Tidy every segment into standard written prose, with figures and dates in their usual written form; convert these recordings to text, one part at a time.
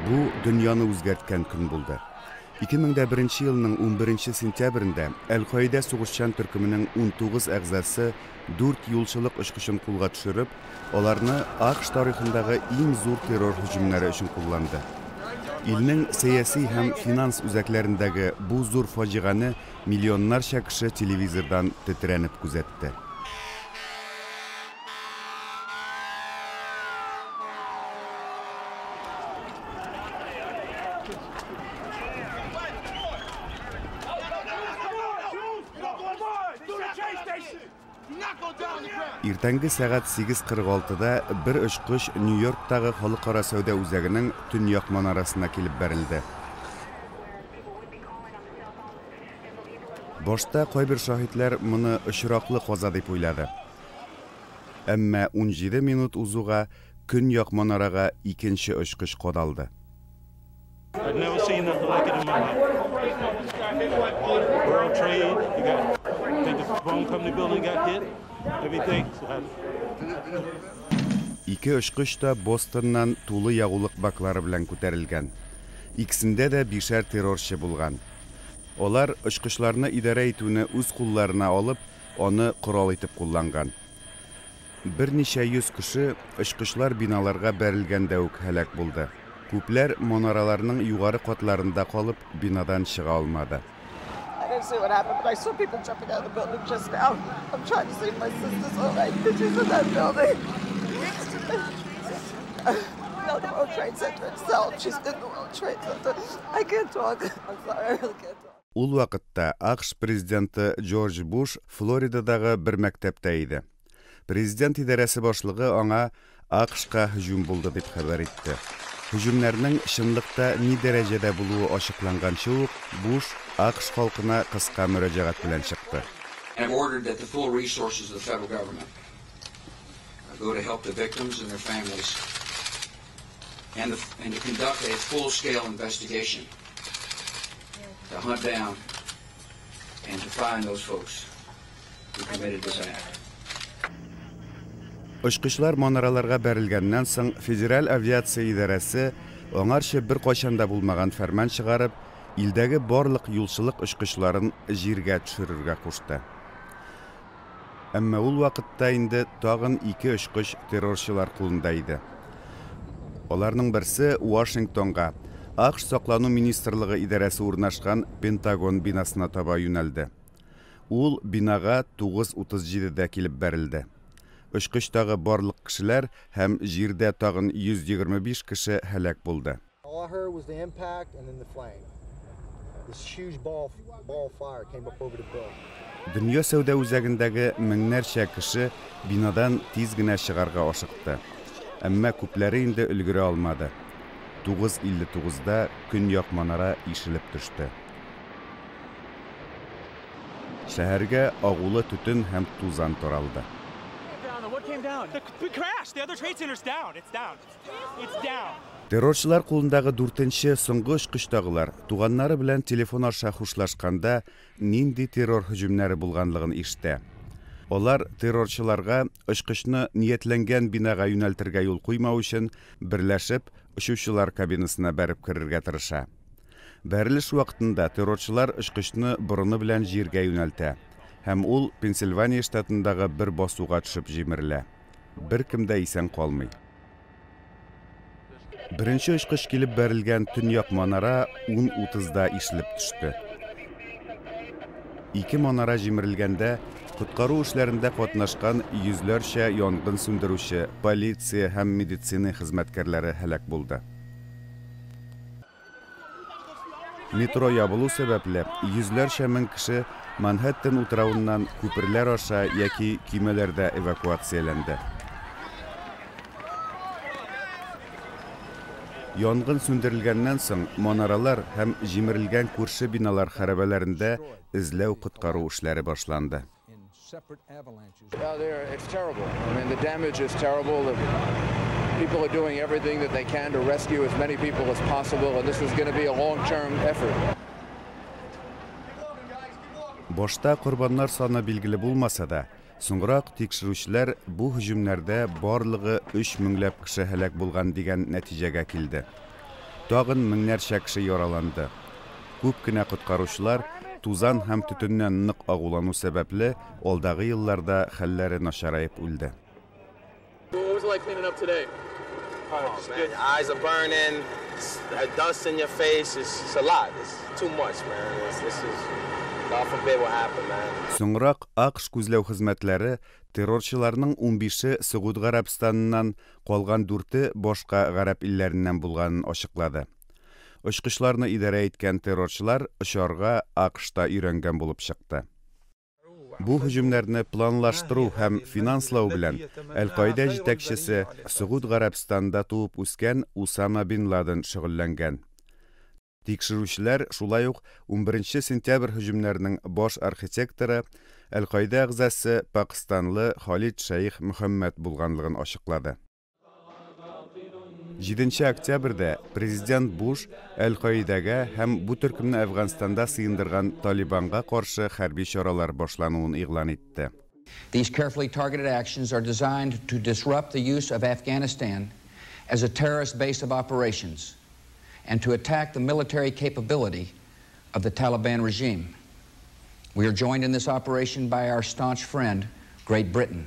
Бу дөньяны үзгәрткән көн булды. 2001 елның 11 сентябрендә Әл-Каидә сугышчан төркеменең 19 әгъзасы дүрт юлчылык очкычын кулга төшереп, аларны АКШ тарихындагы иң зур террор һөҗүмнәре өчен кулланды. Илнең сәяси һәм финанс үзәкләрендәге бу зур фаҗигане миллионнарча кеше телевизордан тетрәнеп күзәтте. Иртәнге сәгать 8:46-да бер очкыч Нью-Йорктагы Халыкара сәүдә үзәгенең төньяк манарасына килеп бәрелде. Башта кайбер шаһитләр моны очраклы каза дип уйлады. Әмма 17 минут узуга көньяк манарага икенче очкыч кадалды. I've never seen nothing like it in my life. World Trade, you got, I think the phone company building got hit, everything. So Ике очкыч та Бостоннан тулы ягулык баклары белән күтәрелгән. Икесендә дә бишәр террорчы булган. Алар очкычларны идарә итүне үз кулларына алып, аны корал итеп кулланган. Берничә йөз кеше очкычлар биналарга бәрелгәндә үк һәлак булды. Күпләр манараларның югары катларында калып, бинадан чыга алмады. I didn't see what happened, but I saw people jumping out of the building just now. I'm trying to save my sister so I she's in that building. No, the World Trade Center itself. She's in the World Trade Center. I can't talk. I'm sorry, I really can't talk. Ул вакытта АКШ президенты Джордж Буш Флоридадагы бер мәктәптә иде. Президент идарәсе башлыгы аңа АКШка һөҗүм булды дип хәбәр итте. Һөҗүмнәрнең чынлыкта ни дәрәҗәдә булуы ачыкланганчы ук Буш АКШ халкына кыска мөрәҗәгать белән чыкты. And I've ordered that the full resources of the federal government go to help the victims and their families and to conduct a full-scale investigation to hunt down and to find those folks who committed this act. Очкычлар манараларга бәрелгәннән соң Федераль авиация идарәсе аңарчы бер кайчан да булмаган фәрман чыгарып, илдәге барлык юлчылык очкычларын җиргә төшерергә кушты. Әмма ул вакытта инде тагын ике очкыч террорчылар кулында иде. Аларның берсе Вашингтонга, АКШ саклану министрлыгы идарәсе урнашкан Пентагон бинасына таба юнәлде. Ул бинага 9:37-дә килеп бәрелде. Очкычтагы барлык кешеләр һәм җирдә тагын 125 кеше һәлак булды. All I heard was the impact and then the flame. This huge ball of fire came up over the building. Дөнья сәүдә үзәгендәге меңнәрчә кеше бинадан тиз генә чыгарга ашыкты. Әмма күпләре инде өлгерә алмады. 9:59-да көньяк манара ишелеп төште. Шәһәргә агулы төтен һәм тузан таралды. What came down? The crash. The other trade center's down. It's down. It's down. Террорчылар кулындагы дүртенче соңгы очкычтагылар туганнары белән телефон аша хушлашканда нинди террор һөҗүмнәре булганлыгын ишетә. Алар террорчыларга очкычны ниятләнгән бинага юнәлтергә юл куймау өчен берләшеп очучылар кабинасына бәреп керергә тырыша. Бәрелеш вакытында террорчылар очкычны борыны белән җиргә юнәлтә һәм ул Пенсильвания штатындагы бер басуга төшеп җимерелә. Беркем дә исән калмый. Беренче очкыч килеп бәрелгән төньяк манара 10:30-да ишелеп төште. Ике манара җимерелгәндә коткару эшләрендә катнашкан йөзләрчә янгын сүндерүче, полиция һәм медицина хезмәткәрләре һәлак булды. Метро ябылу сәбәпле йөзләрчә мең кеше Манхэттен утравыннан күперләр аша яки көймәләрдә эвакуацияләнде. Янгын сүндерелгәннән соң манаралар һәм җимерелгән күрше биналар хәрабәләрендә эзләү коткару эшләре башланды. It's terrible. I mean, the damage is terrible. The people are doing everything that they can to rescue as many people as possible, and this is going to be a long-term effort. Башта корбаннар саны билгеле булмаса да, соңрак тикшерүчеләр бу һөҗүмнәрдә барлыгы 3 меңләп кеше һәлак булган дигән нәтиҗәгә килде. Тагын меңнәрчә кеше яраланды. Күп кенә коткаручылар тузан һәм төтеннән нык агулану сәбәпле алдагы елларда хәлләре начараеп үлде. What was it like cleaning up today? Oh, man, your eyes are burning, dust in your face. It's a lot. It's too much, man. This is, God forbid what happened, man. Соңрак АКШ күзләү хезмәтләре террорчыларның 15-е Согуд Гарәбстаныннан, калган 4-е башка гарәп илләреннән булганын ачыклады. Очкычларны идарә иткән террорчылар очарга АКШта өйрәнгән булып чыкты. Бу һөҗүмнәрне планлаштыру һәм финанслау белән Әл-Каида җитәкчесе Согуд Гарәбстанында туып үскән Усама бин Ладен шөгыльләнгән. Тикшерүчеләр шулай ук 11 сентябрь һөҗүмнәренең баш архитекторы Әл-Каида әгъзасы пакистанлы Халид Шәйх Мөхәммәд булганлыгын ачыклады. 7 октябрьдә президент Буш Әл-Каидәгә һәм бу төркемне Әфганстанда сыендырган Талибанга каршы хәрби чаралар башлануын игълан итте. These carefully targeted actions are designed to disrupt the use of Afghanistan as a terrorist base of operations and to attack the military capability of the Taliban regime. We are joined in this operation by our staunch friend, Great Britain.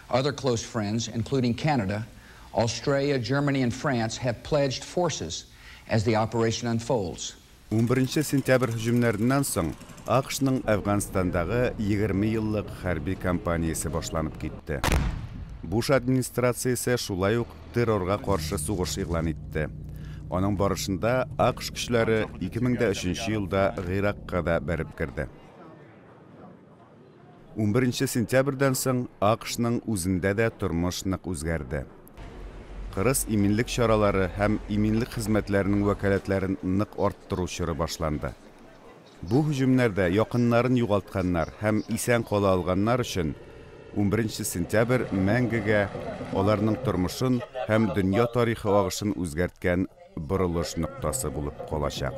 Other close friends, including Canada, Australia, Germany, and France, have pledged forces as the operation unfolds. 11 сентябрь һөҗүмнәреннән соң АКШның Әфганстандагы 20 еллык хәрби кампаниясе башланып китте. Буш администрациясе шулай ук террорга каршы сугыш игълан итте. Аның барышында АКШ көчләре 2003 елда Гыйракка да бәреп керде. 11 сентябрьдән соң АКШның үзендә дә тормыш нык үзгәрде. Кырыс иминлек чаралары һәм иминлек хезмәтләренең вәкаләтләрен нык арттыру чоры башланды. Бу һөҗүмнәрдә якыннарын югалтканнар һәм исән кала алганнар өчен 11 сентябрь мәңгегә аларның тормышын һәм дөнья тарихы агышын үзгәрткән борылыш ноктасы булып калачак.